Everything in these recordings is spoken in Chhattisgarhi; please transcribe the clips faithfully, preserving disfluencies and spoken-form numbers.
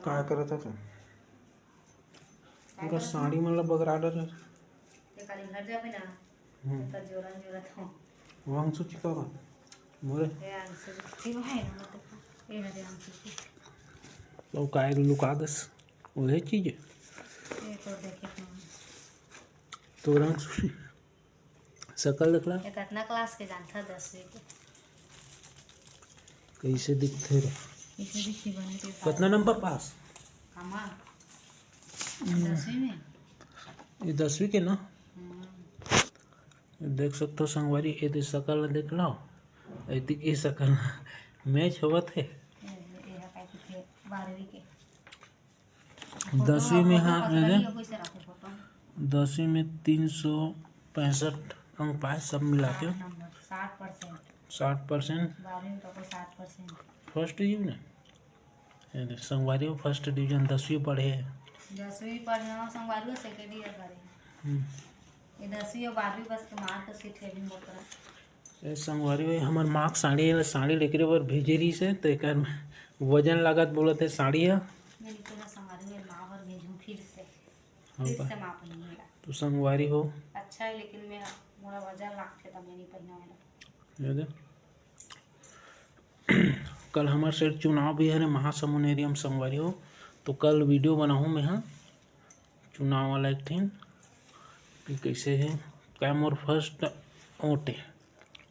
का करत हस? पूरा साड़ी मन ला बगरा डर। ते काली घर जाबे ना, हम्म। त जोरन जोरत हो। वंशु चिका का? मोरे? ए अंशु जी, भाई ना, मतलब, ए हरे अंशु जी। तो काय लुका दस? वही चीज है। ये तो देखे तो। तो रंग सुशी। सकल देख ला। ये कितना क्लास के जानता? दसवीं के। कैसे दिखथे रे? कैसे दिखथे बने के कतना नंबर पास? हमार? हम्म। दसवीं में? ये दसवीं के ना? हम्म। देख सकथो संगवारी, ये दे सकल देख लो, ये दे, ये सकल मैच होवत है। ये, ये, ये है, बारहवीं के। दसवीं में, हाँ, दसवीं में तीन सौ पैंसठ अंक पाए, सब मिला के। साठ परसेंट। साठ परसेंट। बारहवीं में तो साठ परसेंट। फर्स्ट डिवीजन है। ये देख, संगवारी हो फर्स्ट डिवीजन, दसवीं पढ़े है। दसवीं पढ़े हो, संगवारी हो सेकेंड ईयर करे। हम्म। ये दसवीं और बारहवीं बस के मार्क सीट है अभी मोकरा। ए संगवारी हो, हमर माँ के साड़ी, साड़ी लेकरे बर भेजे रहिस हे, तो एकर वजन लागत बोलत हे साड़ी ह। ये निकल संगवारी हो, माँ बर भेजूँ फिर से। हाँ फिर से माँ पहिने ला। तो संगवारी हो। अच्छा है, लेकिन मैं, मोला वजन लागथे, तो मैं नहीं पहिना वाला। ये दे। कल हमर सेठ चुनाव भी हरे महासमुंद एरिया में संगवारी हो, तो कल वीडियो बनाहूँ मैं, हाँ। चुनाव वाला एक ठिन कि कैसे है, क्या मोर फर्स्ट वोट है।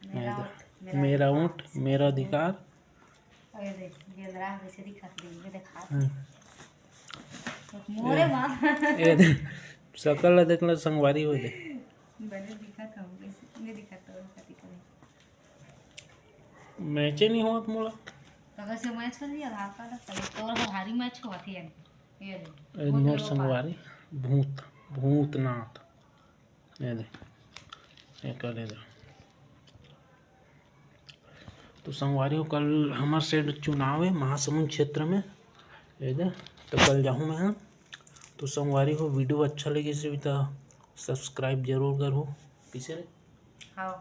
मेरा वोट, मेरा मेरा अधिकार। वोट, मेरा अधिकार। अरे देख, गेंदरा कैसे दिखत है, ये देखा। हाँ। मोरे माँ। ये दे, सकल ला देख ला, संगवारी हो दे। बने दिखत हो, कैसे नहीं दिखत हो, कति करे। मैचे नहीं होत मोला। तो कैसे मैच कर लिया आधार कार्ड? तोर भारी मैच होत है। ये ले। ए, मोर संगवारी, भूत, भूतनाथ। ये दे, ये कर दे। तो संगवारी हो, कल हमर सेठ चुनाव है महासमुंद क्षेत्र में। ये दे, तो कल जाहूँ मैं, हाँ। तो संगवारी हो, वीडियो अच्छा लगे से तो सब्सक्राइब जरूर करो। किसे रे? हाँ।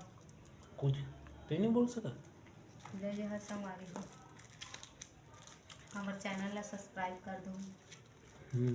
कुछ तो नहीं बोल सका। जय जय हर संगवारी हो, हमर चैनल ला सब्सक्राइब कर दो। हम्म।